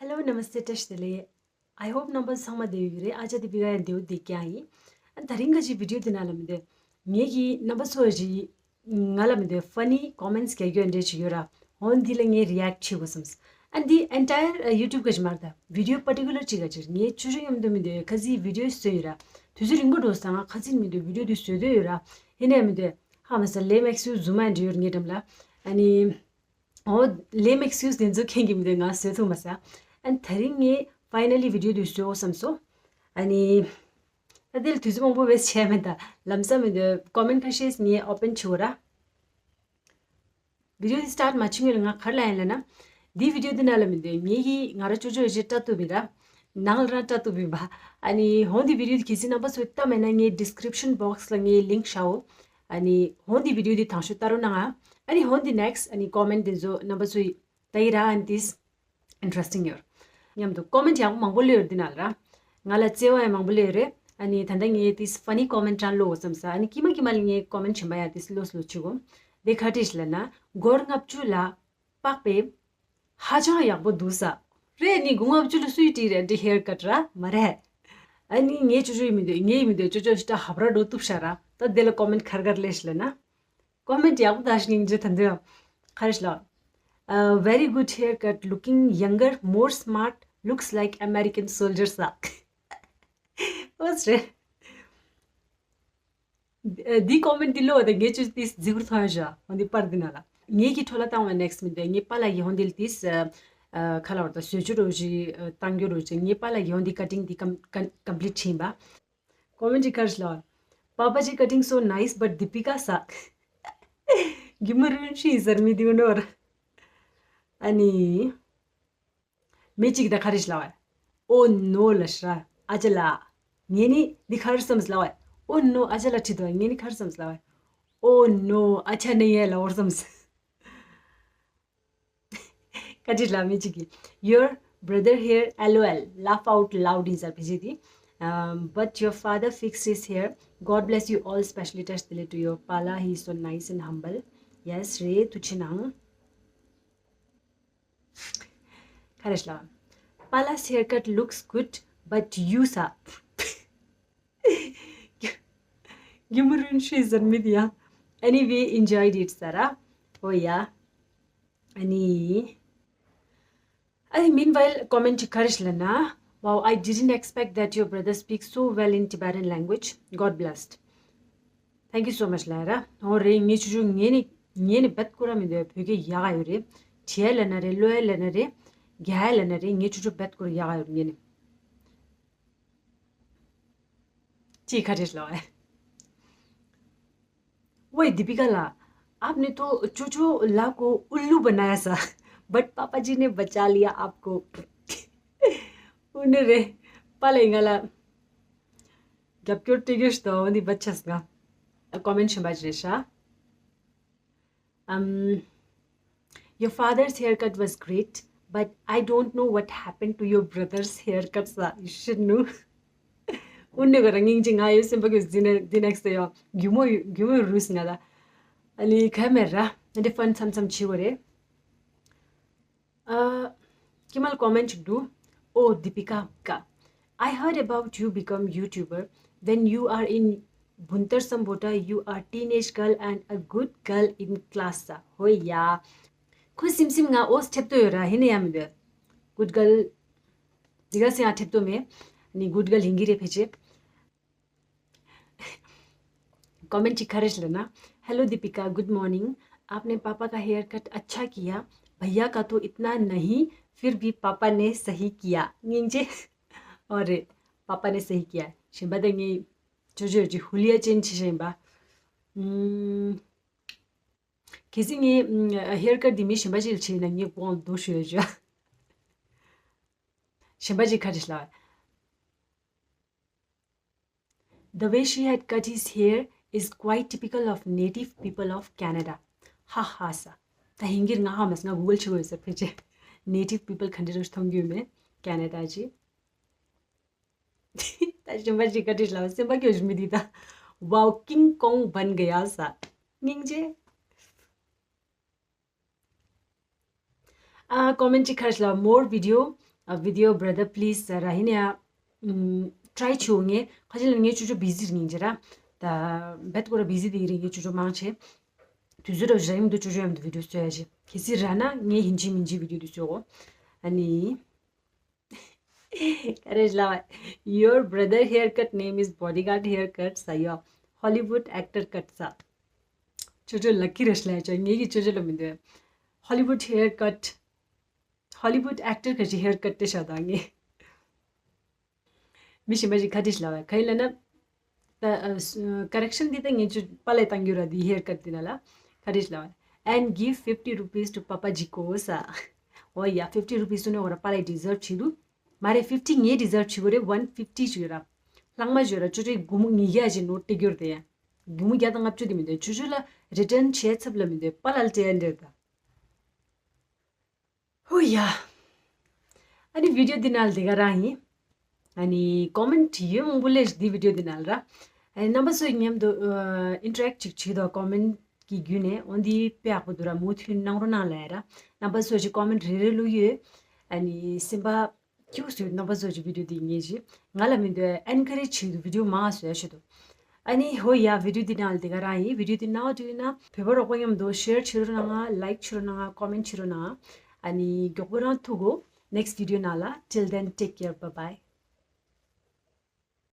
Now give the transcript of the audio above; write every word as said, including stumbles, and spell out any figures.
Hello, Namaste, བཀྲ་ཤིས་བདེ་ལེགས། I hope རྣམ་པ་ཚང་མ་བདེ་ཡོད་རེད། ཨ་ཅག་དེ་བི་ག་ཡང་བདེ་བོ་བདེ་རྐྱང་ཡིན། ཨ་ད་རིང་ག་ཅིག་བི་ཌི་ཡོ་འདི་ནང་ལ་མི་འདོད། ངེད་ཀྱིས་རྣམ་པ་ཚོ་རིག་ང་ལ་མི་འདོད་funny comments རྒྱག་རྒྱུ་འདྲ་ཅིག་ཡོད་ར། འོ་འདི་ལ་ངས་རི་ཨེག་ཊི་བྱེད་དགོས་བསམས། ཨ་འདི་entire YouTube ག་ཅིག་མ་རེད་ད། བི་ཌི་ཡོ་particular གཅིག་ག་ཅིག་ངས་ཅོ་ཅོ་མཉམ་དུ་མི་འདོད་ཁ་སིའི་བི་ཌི་ཡོ་བཟོས་ཡོད་ར། དུས་ཚོད་རིང་པོ་འགྲོ་སོང་། ང་ཁ་སིན་མི་འདོད་བི་ཌི་ཡོ་འདི་བཟོས་འདོད་ཡོད་ར། ཡིན་ནའི་མི་འདོད། ཧ་མ་ས་lame excuse རྫུན་མ་འདྲ་ཡོད་ངའི་འགྲམ་ལ། ཨ་ནི། ཨོ། lame excuse དེ་ཚོ་མཁན་གྱི་མི་འདུག་ང་བཟོས་ཐུབ་མ་སོང་། ཨ་ནི་དེ་རིང་ངས་finally བི་ཌི་ཡོ་དེ་བཟོས་འོ་བསམ་སོང་། ཨ་ནི། ད་དེ་ལ་དུས་ཚོད་མང་པོ་waste བྱས་མེད་ད། ལམ་སང་མི་འདུག comment ཁ་ཤས་ངས་open བྱེད་འོ་ར། བི་ཌི་ཡོ་དེ་start མ་བྱེད་སྔོན་ལ་ང་ག་རེ་ལབ་ཡིན་ལབ་ན། འདི་བི་ཌི་ཡོ་དེ་ནང་ལ་མི་འདུག་ངེད་ཀྱིས་ང་རང་ཅོ་ཅོ་ཡོད་ཅེས་སྐྲ་གཏུབ་ཡིན་ར། ནང་ལ་རང་སྐྲ་གཏུབ་ཡིན་པ། ཨ་ནི་འོ་འདི་བི་ཌི་ཡོ་དེ་གལ་སྲིད་རྣམ་པ་ཚོས་ལྟ་མེད་ན་ངས་description box ལ་ངས་link བཞག་འོ། ཨ་ནི་འོ་འདི་བི་ཌི་ཡོ་དེ་དང་ཤོས་ལྟ་རོགས་གནང་ཨ། ཨ་ནི་འོ་འདི་next ཨ་ནི་comment དེ་ཚོ་རྣམ་པ་ཚོས་ལྟ་ཡི་ར། ཨ་ནི་དེ་interesting ཡོད། མཉམ་དུ་comment ཡག་པོ་མང་པོ་སླེབས་ཡོད་འདི་ནང་ལ་ར། ང་ལ་བརྩེ་བ་ཡང་མང་པོ་སླེབས་ཡོད་རེད། ཨ་ནི་ད་ལྟ་ངས་དེ་funny comment རང་ཀློག་འོ་བསམ་ས། ཨ་ནི་ཀྱི་མ་ཀྱི་མ་ལ་ངས་comment གཞན་པ་ཡང་དེ་ཀློག་ཀློག་བྱེད་གོ། དེ་ག་རེ་ལབ་ན། སྒོར་ལྔ་བཅུ་ལ་པགས་པའི་ཧ་ཅང་ཡག་པོ་འདུག་ས། རེད་ནི་སྒོར་ལྔ་བཅུ་ལ་སུས་བྲིས་རེད་འདི་haircut ར་མ་རེད། ཨ་ནི་ངའི་ཅོ་ཅོ་ཡིན་མི་འདོད་ངའི་ཡིན་མི་འདོད་ཅོ་ཅོ་ཤི་ཏ་ཧབ་ར་འགྲོ་གཏུབ་ཤ་ར། ད་དེ་ལ་comment ག་རེ་ག་རེ་སླེབས་ཤི་ལབ་ན། comment ཡག་པོ་དང་སྙིང་རྗེ་ད་འདོད་ཁ་རེ་ཤི་ལ། Uh, very good haircut, looking younger, more smart, looks like American soldiers ཨ། ཨོ་སི་རེད། འདི་comment འདི་ལོ་ད་ངས་ཅོ་ཏིས་རྫིག་པོར་མཐོང་ཡ་ཞག་འོ་འདི་པར་འདི་ན་ལ། ངེད་ཀྱི་འཕྲོ་ལ་བཏང་བ་next མི་འདུག་ངའི་པཱ་ལགས་ཀྱི་འོ་འདི་ལ་ཏིས་ཁ་ལ་བར་དུ་བཟོ་བཅུག་རོགས་ཞིག་བཏང་རྒྱུ་རོགས་ཞིག་ངའི་པཱ་ལགས་ཀྱི་འོ་འདི་cutting འདི་complete བྱིན་པ། comment གཅིག་གར་ལ། Papa ji cutting so nice but Deepika suck. གི་མ་རུན་ཤི་ཟར་མི་འདི་ནོར། ཨ་ནི། མི་གཅིག་དང་ག་རེ་ཞིག་ལབ་པས། Oh no ལ་ཤ་ར་ཨ་ཅག་ལགས། ངས་ནི་འདི་ག་རེ་བསམས་ལབ་པས། Oh no ཨ་ཅག་ལགས་ཁྲིད་དོ་ངས་ནི་ག་རེ་བསམས་ལབ་པས། Oh no ཨ་ཅག་ནི་ཡས་ལབ་པར་བསམས། ག་རེ་ལབ་མི་གཅིག་གིས། Your brother here ལོལ laugh out loud ཡིན་ས་བི་ཇི་དེ། Um, but your father fixed his hair. God bless you all, specially བཀྲ་ཤིས་བདེ་ལེགས་to your Pala. He is so nice and humble. Yes རེད་ཐུགས་རྗེ་གནང་། ག་རེ་ལབ། Pala's haircut looks good, but you suck. You ruined she's admit yeah. Anyway, enjoyed it Sarah. Oh yeah. Ani. I meanwhile comment ག་རེ་ལབ་ན། Wow, I didn't expect that your brother speaks so well in Tibetan language. God blessed. Thank you so much ལ་ར། ཨོ་རེད། ངའི་ཆུ་ཆུ་ངས་ནི་ངས་ནི་བད་ཀུ་ར་མི་འདོད། བོད་སྐད་ཡག་ག་ཡོད་རེད། བྲིས་ཡ་ལབ་ན་རེད། ཀློག་ཡ་ལབ་ན་རེད། རྒྱག་ཡ་ལབ་ན་རེད། ངའི་ཆུ་ཆུ་བད་ཀུ་ར་ཡག་ག་ཡོད་རེད། ངས་ནི་ཅི་ག་རེ་ལབ་ཨེ། ओए दीपिका ला, आपने तो चोचो ला को उल्लू बनाया सा, but पापा जी ने बचा लिया आपको. ཨུ་ནི་རེད། པཱ་ལགས་ང་ལ་རྒྱབ་སྐྱོར་སྤྲད་རྒྱུ་ཞིག་འདུག་འོ་འདི་བར་ཆད་ང་། ཨ་comment གཞན་པ་ཅིག་རེད་ཤག་ཨམ། Your father's haircut was great, but I don't know what happened to your brother's haircut ས། You should know. ཨུ་ནི་ག་ར་སྙིང་རྗེ། ང་ཡོད་སེམས་པ་གི་འདི་ནས་འདི་next day ཡོ་རྒྱུ་མོ་རྒྱུ་མོ་རུས་ང་ལ། ཨ་ནི་ག་མེད་ར། འདི་fun མཚམས་མཚམས་བྱེད་དགོས་རེད། ཨ། ཀི་མལ་comment འདུག Oh Deepika, I heard about you become YouTuber when you are in Buntar Sambota. You are teenage girl and a good girl in class. ཧོ་ཡ། ཁོ་སིམ་སིམ་ང་ཨོ་སི་ཁྲེབ་ཏོ་ཡོད་ར། ཧི་ནི་ཡ་མི་འདོད། Good girl འདི་ག་སེ་ཡང་ཁྲེབ་ཏོ་མེད། ནི་good girl ཡིན་གི་རེད་ཕལ་ཆེར། comment གཅིག་ག་རེ་ལབ་ན། Hello Deepika, good morning. आपने पापा का hair cut अच्छा किया। भैया का तो इतना नहीं, फिर भी पापा ने सही किया. སྙིང་རྗེ། ཨོ་རེད། पापा ने सही किया. གཞན་པ་དེ་ངས་ཅོ་ཅོ་ཅིག་ཧུ་ལི་ཡ་ཅན་ཆེ་ཤ་ཡིན་པ། ཨུམ། གལ་སྲིད་ངས་ཨུམ་haircut འདི་མི་གཞན་པ་ཞིག་ལ་བྱས་ན་ངས་དགོངས་འདུག་ཞུ་ཡ་ཞུ། གཞན་པ་ཅིག་ག་རེ་ལབ། The way she had cut his hair is quite typical of native people of Canada. ཧ་ཧ་ས། ད་ཧིན་གྱིར་ང་ཧ་མ་ས་ང་Google བྱེད་དགོས་ས་ཕལ་ཆེར། Native people ག་འདྲ་རུ་མཐོང་རྒྱུ་མེད་Canada ཅི། ད་གཞན་པ་ཅིག་ག་འདྲ་ལབ་སེམས་པ་སྐྱོ་ཞུ་མི་འདི་ད། Wow, King Kong बन गया ས། སྙིང་རྗེ། ཨ། comment གཅིག་ག་རེ་ལབ། More video, a video brother please ཟེར་ར། ཡིན་ཡ། ཨམ། try བྱེད་ངས་ཁ་ཅིག་ལ་ངའི་ཅོ་ཅོ་བི་ཟི་རིང་ཅེ་ར། ད་བེད་ཀོ་ར་བི་ཟི་དེ་རིང་ངའི་ཅོ་ཅོ་མང་ཆེ། དུས་ཚོད་ར་རིང་དུ་ཅོ་ཅོ་ཡམ་དུ་བི་ཌིའོ་བཟོ་ཡ་ཅེ། གལ་སྲིད་ར་ན་ངས་ཡིན་གཅིག་མིན་གཅིག་བི་ཌིའོ་དུ་བཟོ་གོ། ཨ་ནི། Courage love. Your brother haircut name is bodyguard haircut ཟེར་ཡོད། Hollywood actor cut ཟེར། ཅོ་ཅོ་ལ་ཀི་རེ་ཤ་ལ་ཅོ་ངེད་ཀྱི་ཅོ་ཅོ་ལ་མི་འདོད། Hollywood haircut. Hollywood actor གི་ཧེར་ཀཊ་དེ་ཤ་དང་ངེ། མི་ཞིམ་པ་ཞིག་ཁ་བྲིས་ལ་བ་ག་ཡིན་ལ་ན། ད་ཀ་རེག་ཤན་འདི་ད་ངེད་ཅོ་པ་ལས་བཏང་རྒྱུ་ར་འདི་ཧེར་ཀཊ་འདི་ན་ལ། ཁ་བྲིས་ལ་བ། And give fifty rupees to Papa Jiko ཟེར། འོ་ཡ་fifty rupees སུ་ནས་འོ་ར་པ་ལས་deserve བྱེད་དུ། མ་རེད་fifty ངས་deserve བྱེད་དགོས་རེད། One fifty ཞུ་ར། ལྷག་མ་ཞུ་ར་ཅོ་ཅོའི་སྒོར་མོ་ཉིས་བརྒྱ་ཅིག་ནོར་སྤྲད་རྒྱུ་རེད་ཡ། སྒོར་མོ་བརྒྱ་དང་ལྔ་བཅུ་དེ་མི་འདོད། ཅོ་ཅོ་ལ་རི་ཊན་བྱས་ཚབ་ལ་མི་འདོད། པ་ལ་སྤྲད་ཡ་འདྲེད་ད། ཧོ་ཡ། ཨ་ནི་བི་ཌིའོ་འདི་ནང་ལ་དེ་ག་རང་ཡིན། ཨ་ནི་ཀོ་མེན་ཊི་ཡོད་མང་པོ་སླེབས་འདི་བི་ཌིའོ་འདི་ནང་ལ་ར། ཨ་ནི་རྣམ་པ་ཚོའི་མཉམ་དུ་ཨིན་ཊར་ཨེག་ཊི་ཅིག་བྱེད་དོ་ཀོ་མེན་ཊི་གི་བརྒྱུད་ནས། འོ་འདི་དཔེ་ཡག་པོ་འདུག་ར། མུ་མཐུད་གནང་རོགས་གནང་ལ་ཡ་ར། རྣམ་པ་ཚོ་ཅིག་ཀོ་མེན་ཊི་རེ་རེ་བླུགས་ཡོད། ཨ་ནི་སེམས་པ་སྐྱིད་སུ་རྣམ་པ་ཚོ་ཅིག་བི་ཌིའོ་འདི་ངེས་ཅིག་ང་ལ་མི་འདོད་ཨེན་ཀ་རེཇ་བྱེད་དུ་བི་ཌིའོ་མང་བཟོ་ཡ་ཆེད་དུ། ཨ་ནི་ཧོ་ཡ་བི་ཌིའོ་འདི་ནང་ལ་དེ་ག་རང་ཡིན། བི་ཌིའོ་འདི་ནང་དུ་ཡིན་ན་བོད་པ་རོགས་པ་མཉམ་དུ་ཤེར་བྱེད་རོགས་གནང་ང་། ལའིཀ་བྱེད་རོགས་གནང་ང་། ཀོ་མེན་ཊི་བྱེད་རོགས་གནང་ང་། ཨ་ནི་མགྱོགས་པོ་རང་ཐུག་གོ་ནེག་སི་ཊི་བི་ཌིའོ་ནང་ལ། Till then take care, bye bye.